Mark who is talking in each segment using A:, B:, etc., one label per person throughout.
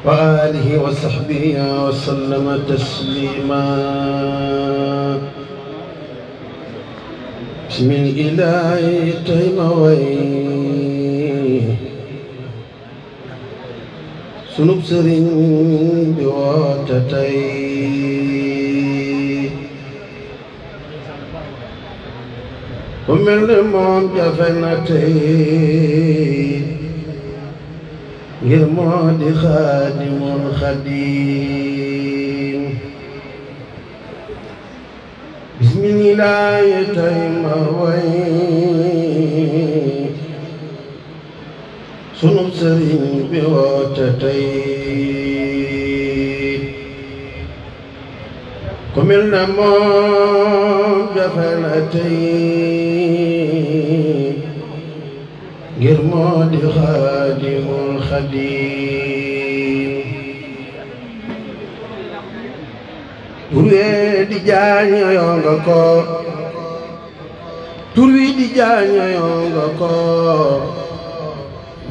A: وآله وصحبه وسلم تسليما بسم الإله تيموي سنوب سرين بواتتي ومن المام جفنتي ngir moo di xaadimul xadim bismillaahi tey ma way sunu sëriñ bi woote tey ku mel ne moom jafe na tey ngir moo di xaadimul xadim tur wee di jaañoo nga ko tur wi di jaañoo nga ko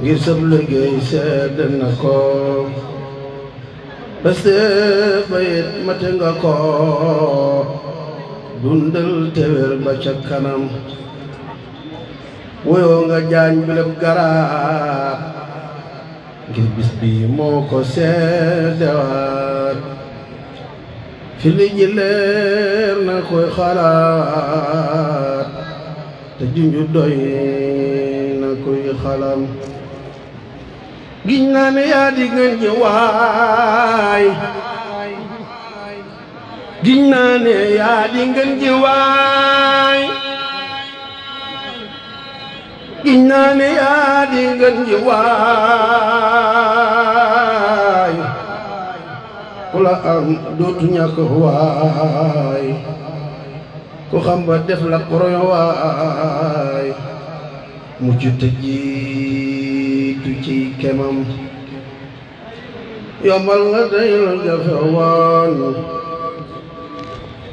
A: ngir sab liggéey sedd na ko baste bayit mate nga ko dundal tewer ba ca kanam woyoo nga jaañ bileb garaat ngir bis bi moo ko seedewaat fi li ji leer na koy xalaat te junju doy na koy xalam giñ naa ne yaa di ngeen ji waay giñ naa ne yaa di ngeen ji waay giñ naa ne yaa di ngeen ji waay ku la am dootu ñàkk waay ku xam ba def la koroyo waay mucc te jiitu ci kemam yombal nga day la jafe woon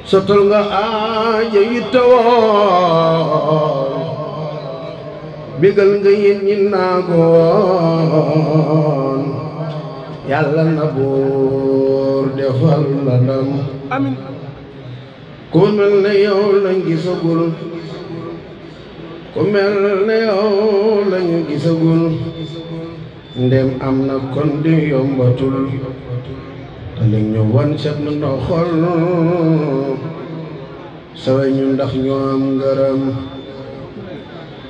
A: sottal nga aaja yitte woon bégal nga yéen ñi naagoon yàlla na buur defal la ndam amiin ku mel ne yow lañ gisagul ku mel ne yow lañu gisagul ndem am na kon di yombatul te li ñu wan set na noo xol sawe ñu ndax ñoo am ngërëm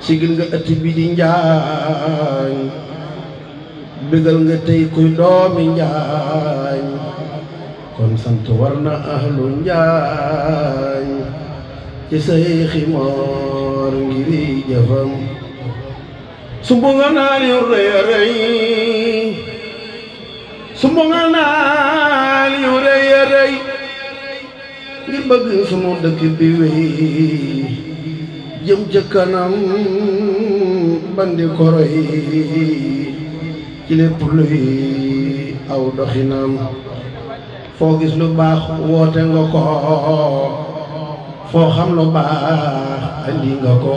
A: sigil nga ëtt bi di njaañ bégal nga tey kuy doomi njaañ kon sant war na ahlu njaañ ci say ximoor ngiri jëfam sumbu nga naan yu rëy a rëy sumbu nga naan yu rëy a rëy ngir bëgg sunu dëkk bi wéy jëm ca kanam bandi koroy ci lépp luy aw doxinam foo gis lu baax woote nga ko foo xam lu baax andi nga ko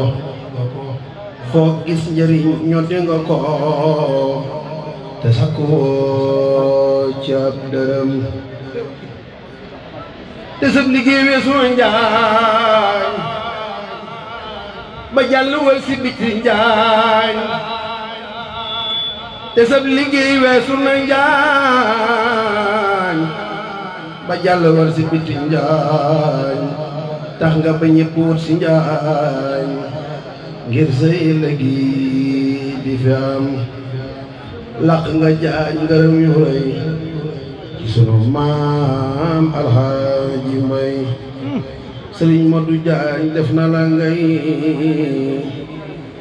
A: foo gis njëriñ ñoddi nga ko te sakku ci ab dërëm te sab liggéey weesu njaañ ba jàll wal si biti njaañ te sab liggéey weesu na njaañ ba jàll wal si biti njaañ tax nga ba ñépp wut si njaañ ngir say liggéey di fi am laq nga jaañ ngërëm yu rëy ci sunu maam alxaaji Mbay Sëriñ Modou Jaañ def na la ngay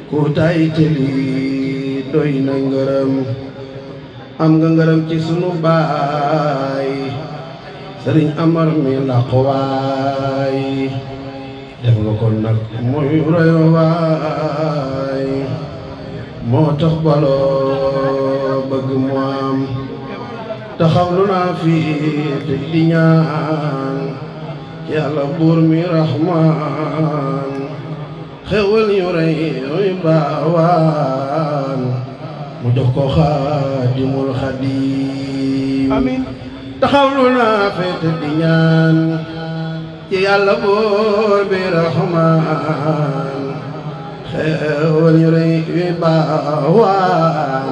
A: ku tay teli doy na ngërëm am nga ngërëm ci sunu baay Sëriñ Amar mi laqwaay def nga ko nag muy royo waay moo tax baloo bëgg mu am taxaw lu naa fii te di ñaan yàlla buur mi raxmaan xewal yu rëy yu baawaan mu jox ko xaadimul xadim amiin taxawlu naa feete di ñaan ci yàlla buur bi raxmaan xéewal ñu rëy wi baawaan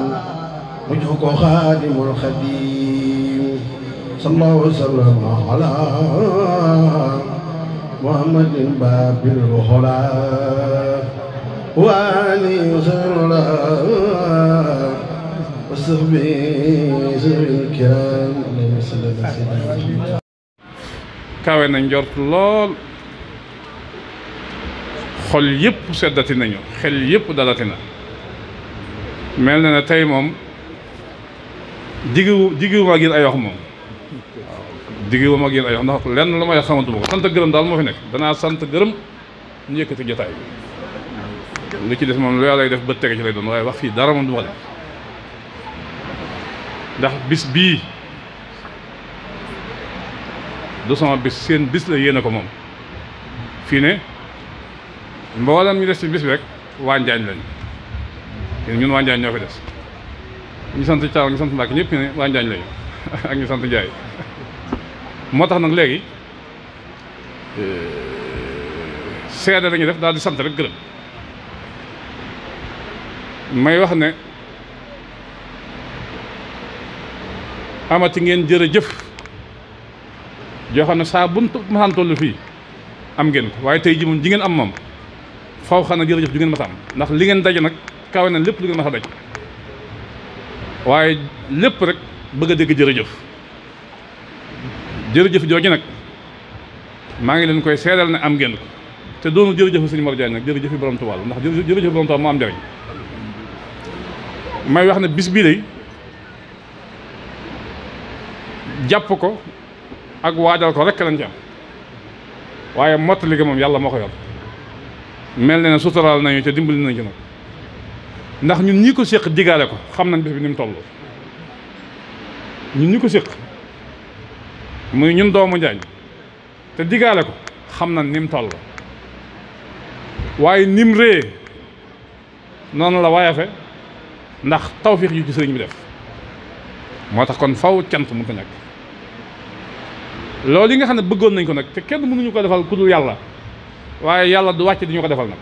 A: mu jox ko xaadimul xadiim sallallahu sallam ala muhammadin baabil xulaa wa alihi wa sallam wa sahbihi zawil kiram
B: kawe na njort lool xol yëpp seddati nañu xel yëpp dalati na mel na ne tey moom digiwu ma ak yéen ay wax moom waaw digiwu ma ak yéen ay wax ndax lenn lu may xamantuma ko sant gërëm daal moo fi nekk danaa sant gërëm ñu yëkkati jotaay bi li ci des moom lu yàlla lay def bët tege ci lay doon waaye wax fii dara moom du ma def ndax bis bii du sama bis seen bis la yéene ko moom fii ne mboolem ñu des ci bis bi rek waa Njaañ lañ ñun waa Njaañ ñoo fi des ñu sant Thiaw ñu sant Mbacke ñëpp ne waa Njaañ lañu ak ñu sant Ndiaye moo tax nag léegi seede lañuy def daal di sant rek gërëm may wax ne amati ngeen jërëjëf joo xam ne saa buntu masaan tollu fii am ngeen ko waaye tey ji moom ji ngeen am moom faw xam ne jërëjëf ju ngeen mas a am ndax li ngeen daje nag kawe na lépp lu ngeen mas a daj waaye lépp rek bëgg a dégg jërëjëf jërëjëf jooju nag maa ngi leen koy seedal ne am ngeen ko te doonu jërëjëf Sëñ Mor Diagne nag jërëjëf borom Tuubaa ndax jërëjëf borom Tuubaa moo am njariñ may wax ne bis bii day jàpp ko ak waajal ko rek lañ ci am waaye mottali gi moom yàlla moo ko yor mel na ne suturaal nañu te dimbali nañu ci nag ndax ñun ñi ko séq digaale ko xam nañ bis bi ni mu toll ñun ñi ko séq muy ñun doomu Njaañ te digaale ko xam nañ ni mu toll waaye nim rée noonu la wayafe ndax tawfiix yu ci sëriñ bi def moo tax kon faw cant mu ko ñàkk loolu yi nga xam ne bëggoon nañ ko nag te kenn mënuñu ko defal ku dul yàlla waaye yàlla du wàcc di ñu ko defal nag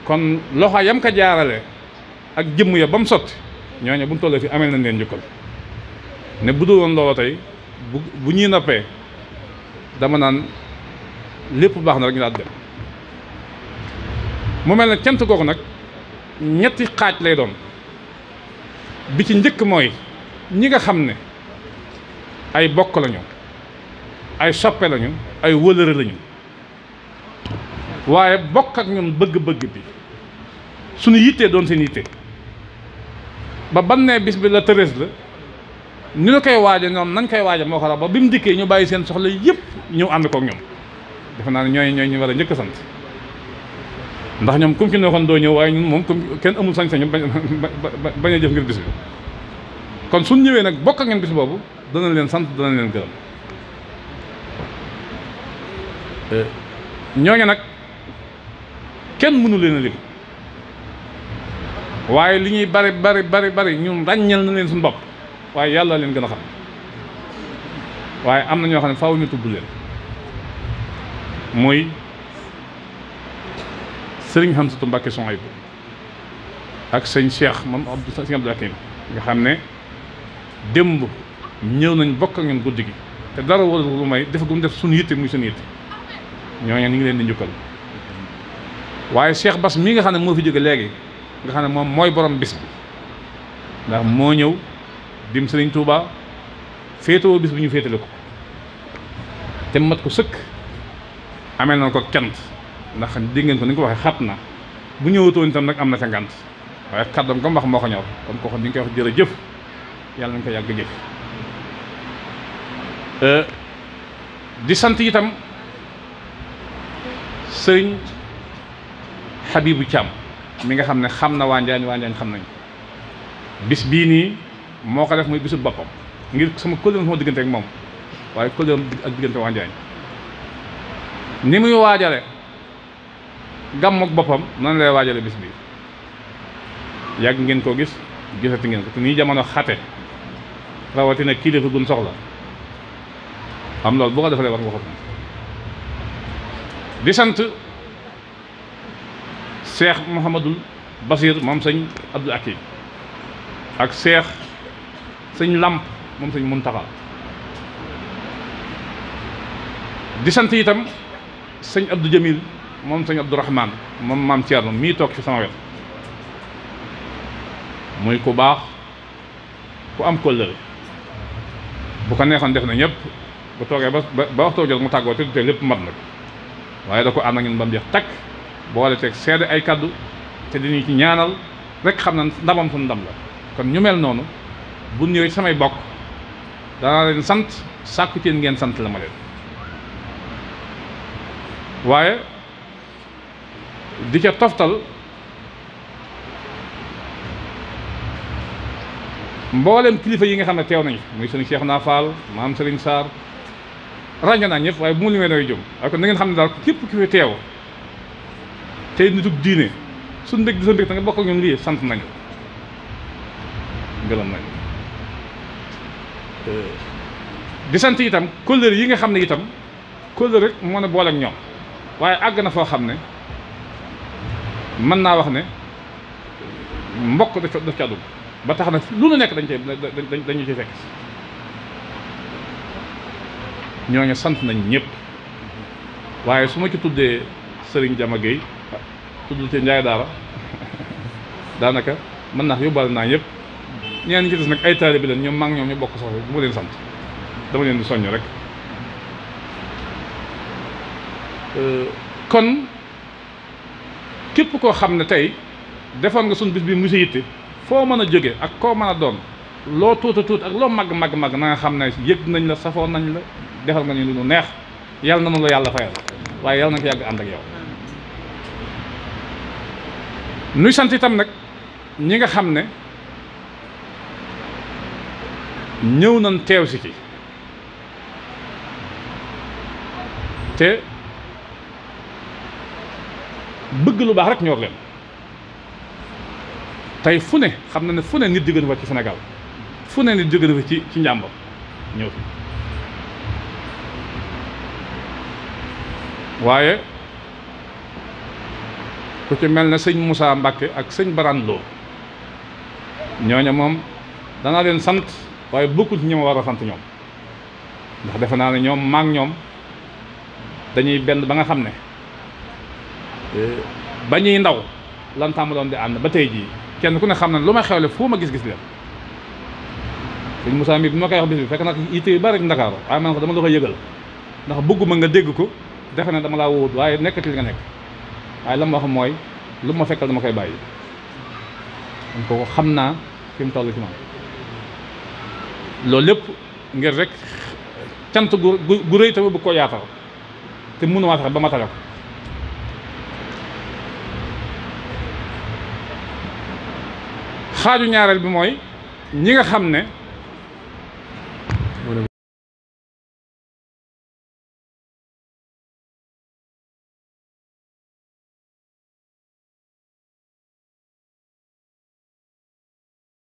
B: kon loxo yam ko jaarale ak jëmm ya ba mu sotti ñooñu bu mu tollee fi amel nañ leen njukkal ne bu dul woon loolu tey bu ñuy noppee dama naan lépp baax na rek ñu daal dem mu mel ne cant googu nag ñetti xaaj lay doon bi ci njëkk mooy ñi nga xam ne ay bokk lañu ay soppe lañu ay wëlëre lañu waaye bokk ak ñun bëgg-bëgg bi suñu yittee doon seen yitte ba ban ne bis bi la tërës la ni ñu koy waaje ñoom nañ koy waaje moo ko rax ba bi mu dikkee ñu bàyyi seen soxla yëpp ñëw ànd kook ñoom defe naa ne ñooy ñu war a njëkk sant ndax ñoom kum ci neexoon doo ñëw waaye ñun moom kenn amul sañ-sañu bañ a jëf ngir bis bi kon suñ ñëwee nag bokk ak ngeen bis boobu danañ leen sant danañ leen gërëm ñooñu nag kenn mënu leen a lim waaye li ñuy bari ñun ràññal na leen suñu bopp waaye yàlla leen gën a xam waaye am na ñoo xam ne faaw ñu tudd leen muy sëriñ Hamsatu Mbàkke Sohaybu ak sëñ Cheikh moom sëñ Abdou Hakim nga xam ne démb ñëw nañ bokk ak ñun guddi gi te dara wala lu may def gu mu def suñu yitte muy suñu yitte ñooñu ñu ngi leen di njukkal waaye Cheikh Bass mii nga xam ne moo fi jóge léegi nga xam ne moom mooy borom bis bi ndax moo ñëw dim sëriñ Touba féetewoo bis bi ñu féetale ko te mat ko sëkk amee na ko cant ndax dégg ngeen ko ni nga ko waxee xat na bu ñëwatoon itam nag am na ca ngànt waaye kàddam ko wax moo ko ñor kon koo xam ni nga koy wax jërëjëf yàlla nañ ko yàgg jëf di sant itam sëriñ Habibou Thiam mi nga xam ne xam na waa Njaañ xam nañ bis bii nii moo ko def muy bisu boppam ngir sama kóllëre sama diggante ak moom waaye kóllëre ak diggante waa Njaañ ni muy waajale gàmmook boppam noonu lay waajale bis bi yàgg ngeen koo gis gisati ngeen ko te nii jamono xate rawatina kilifa gun soxla am loolu bu ko defalee war nga ko di sant Cheikh Mouhamadul Basir moom sëñ Abdou Akim ak Cheikh sëñ Lamp moom sëñ Muntaxa di sant itam sëñ Abdou Jamil moom sëñ Abdourahman moom maam Thierno mii toog fi sama wet muy ku baax ku am kóllëre bu ko neexoon def na ñëpp bu toogee ba waxtoo jot mu tàggoo te lépp mat nag waaye da ko ànd ak ñun ba mu jeex takk boole teg seede ay kaddu te diñu ci ñaanal rek xam na ndamam suñu ndam la kon ñu mel noonu bu ñëwee samay bokk danaa leen sant sàkku ci ngeen sant la ma leen waaye di ca toftal mboolem kilifa yi nga xam ne teew nañu muy sëriñ Cheikh naa Fall maam Sëriñ Sarr ràññee naa ñëpp waaye bu mu limee nooy jëm waaye kon na ngeen xam ne daal képp ki fi teew tey nitug diine suñ mbég di sa mbég ta nga bokk ak ñoom lii sant nañu gërëm nañu di sant itam kóllëre yi nga xam ne itam kóllëre rek moo ne boole ak ñoom waaye àgg na foo xam ne mën naa wax ne mbokk daf ca dugg ba tax na lu nu nekk dañu ci fekk ñooñu sant nañ ñëpp waaye su ma ci tuddee Sëriñ Jama Gueye tudd ci Njaay Daara daanaka mën naa yóbbaale naa ñëpp ñeen ñi ci des nag ay taalibe bi leen ñoom maa ngi ñoom ñu bokk soxla bu ma leen sant dama leen di soññ rek kon képp koo xam ne tey defoon nga suñ bis bi mu si yitte foo mën a jóge ak koo mën a doon loo tuuta tuut ak loo màgg na nga xam ne yëg nañ la safoon nañ la defal nga ñu lu nu neex yàlla na nu la yàlla fayal waaye yàlla na ko yàgg ànd ak yow nuy sant itam nag ñi nga xam ne ñëw nañ teew si ci te bëgg lu baax rek ñor leen tey fu ne xam na ne fu ne nit jóge na fa ci Sénégal fu ne nit jóge na fa ci njàmbam ñëw fi waaye ku ci mel ne sëñ Moussa Mbacke ak sëñ Baran Lo ñooñu moom danaa leen sant waaye bokkul ci ñi ma war a sant ñoom ndax defe naa ne ñoom maak ñoom dañuy benn ba nga xam ne ba ñuy ndaw lan tàmbaloon di ànd ba tey jii kenn ku ne xam na lu may xewle foo ma gis-gis leen sëñ Moussa mi bi ma koy wax bis bi fekk nag yitte yu bari rek Ndakaaru waaye man ko dama la koy yëgal ndax bëgguma nga dégg ko defe ne dama laa wóot waaye nekkati li nga nekk waaye la ma wax mooy lu ma fekkal dama koy bàyyi kon kooku xam naa fi mu toll ci man loolu lépp ngir rek cant gu rëy te bu ko yaatal te mënumaa fexe ba matale ko xaaju ñaareel bi mooy ñi nga xam ne